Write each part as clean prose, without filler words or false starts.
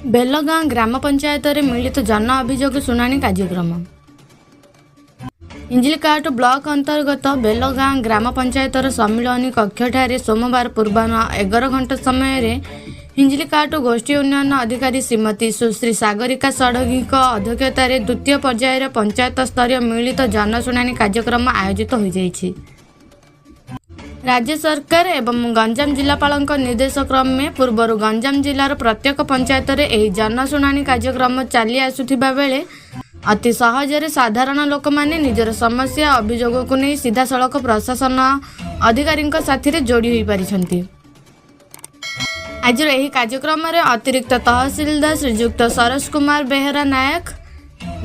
ବେଲଗାଁ ଗ୍ରାମ ପଞ୍ଚାୟତରେ ମିଳିତ ଜନ ଅଭିଯୋଗ ଶୁଣାଣି କାର୍ଯ୍ୟକ୍ରମ। ହିଞ୍ଜିଳିକାଟୁ ବ୍ଲକ ଅନ୍ତର୍ଗତ ବେଲଗାଁ ଗ୍ରାମ ପଞ୍ଚାୟତର ସମ୍ମିଳନୀ କକ୍ଷଠାରେ ସୋମବାର ପୂର୍ବାହ୍ନ 11 ଘଣ୍ଟା ସମୟରେ ହିଞ୍ଜିଳିକାଟୁ ଗୋଷ୍ଠୀ ଉନ୍ନୟନ ଅଧିକାରୀ ଶ୍ରୀମତୀ ସୁଶ୍ରୀ ସାଗରିକା ଷଡ଼ଙ୍ଗୀଙ୍କ ଅଧ୍ୟକ୍ଷତାରେ ଦ୍ୱିତୀୟ ପର୍ଯ୍ୟାୟର ପଞ୍ଚାୟତ ସ୍ତରୀୟ ମିଳିତ ଜନଶୁଣାଣି କାର୍ଯ୍ୟକ୍ରମ ଆୟୋଜିତ ହୋଇଯାଇଛି। ରାଜ୍ୟ ସରକାର ଏବଂ ଗଞ୍ଜାମ ଜିଲ୍ଲାପାଳଙ୍କ ନିର୍ଦ୍ଦେଶ କ୍ରମେ ପୂର୍ବରୁ ଗଞ୍ଜାମ ଜିଲ୍ଲାର ପ୍ରତ୍ୟେକ ପଞ୍ଚାୟତରେ ଏହି ଜନଶୁଣାଣି କାର୍ଯ୍ୟକ୍ରମ ଚାଲି ଆସୁଥିବା ବେଳେ ଅତି ସହଜରେ ସାଧାରଣ ଲୋକମାନେ ନିଜର ସମସ୍ୟା ଅଭିଯୋଗକୁ ନେଇ ସିଧାସଳଖ ପ୍ରଶାସନ ଅଧିକାରୀଙ୍କ ସାଥିରେ ଯୋଡ଼ି ହୋଇପାରିଛନ୍ତି। ଆଜିର ଏହି କାର୍ଯ୍ୟକ୍ରମରେ ଅତିରିକ୍ତ ତହସିଲଦାର ଶ୍ରୀଯୁକ୍ତ ସରୋଜ କୁମାର ବେହେରା ନାୟକ,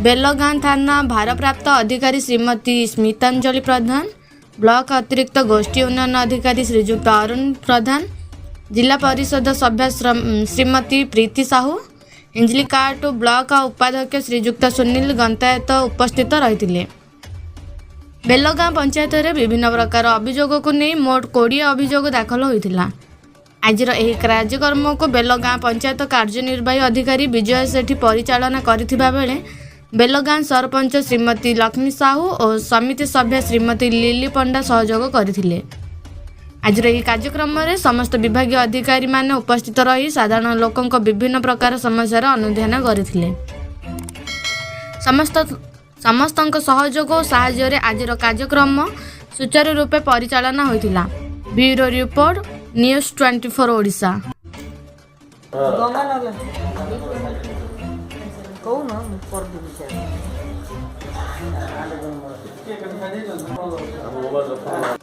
ବେଲଗାଁ ଥାନା ଭାରପ୍ରାପ୍ତ ଅଧିକାରୀ ଶ୍ରୀମତୀ ସ୍ମିତାଞ୍ଜଳି ପ୍ରଧାନ, ବ୍ଲକ ଅତିରିକ୍ତ ଗୋଷ୍ଠୀ ଉନ୍ନୟନ ଅଧିକାରୀ ଶ୍ରୀଯୁକ୍ତ ଅରୁଣ ପ୍ରଧାନ, ଜିଲ୍ଲା ପରିଷଦ ସଭ୍ୟା ଶ୍ରୀମତୀ ପ୍ରୀତି ସାହୁ, ହିଞ୍ଜିଳିକାଟୁ ବ୍ଲକ ଉପାଧ୍ୟକ୍ଷ ଶ୍ରୀଯୁକ୍ତ ସୁନୀଲ ଗନ୍ତାୟତ ଉପସ୍ଥିତ ରହିଥିଲେ। ବେଲଗାଁ ପଞ୍ଚାୟତରେ ବିଭିନ୍ନ ପ୍ରକାର ଅଭିଯୋଗକୁ ନେଇ ମୋଟ 20 ଅଭିଯୋଗ ଦାଖଲ ହୋଇଥିଲା। ଆଜିର ଏହି କାର୍ଯ୍ୟକ୍ରମକୁ ବେଲଗାଁ ପଞ୍ଚାୟତ କାର୍ଯ୍ୟନିର୍ବାହୀ ଅଧିକାରୀ ବିଜୟ ସେଠୀ ପରିଚାଳନା କରିଥିବା ବେଳେ ବେଲଗାଁ ସରପଞ୍ଚ ଶ୍ରୀମତୀ ଲକ୍ଷ୍ମୀ ସାହୁ ଓ ସମିତି ସଭ୍ୟା ଶ୍ରୀମତୀ ଲିଲି ପଣ୍ଡା ସହଯୋଗ କରିଥିଲେ। ଆଜିର ଏହି କାର୍ଯ୍ୟକ୍ରମରେ ସମସ୍ତ ବିଭାଗୀୟ ଅଧିକାରୀମାନେ ଉପସ୍ଥିତ ରହି ସାଧାରଣ ଲୋକଙ୍କ ବିଭିନ୍ନ ପ୍ରକାର ସମସ୍ୟାର ଅନୁଧ୍ୟାନ କରିଥିଲେ। ସମସ୍ତଙ୍କ ସହଯୋଗ ଓ ସାହାଯ୍ୟରେ ଆଜିର କାର୍ଯ୍ୟକ୍ରମ ସୁଚାରୁ ରୂପେ ପରିଚାଳନା ହୋଇଥିଲା। Bureau report, news 24 Odisha. Ganga ନହେଲେ କହୁନ, ମୁଁ କରିଦେବି ସାର୍। ଆମ ମୋବାଇଲ ରଖ।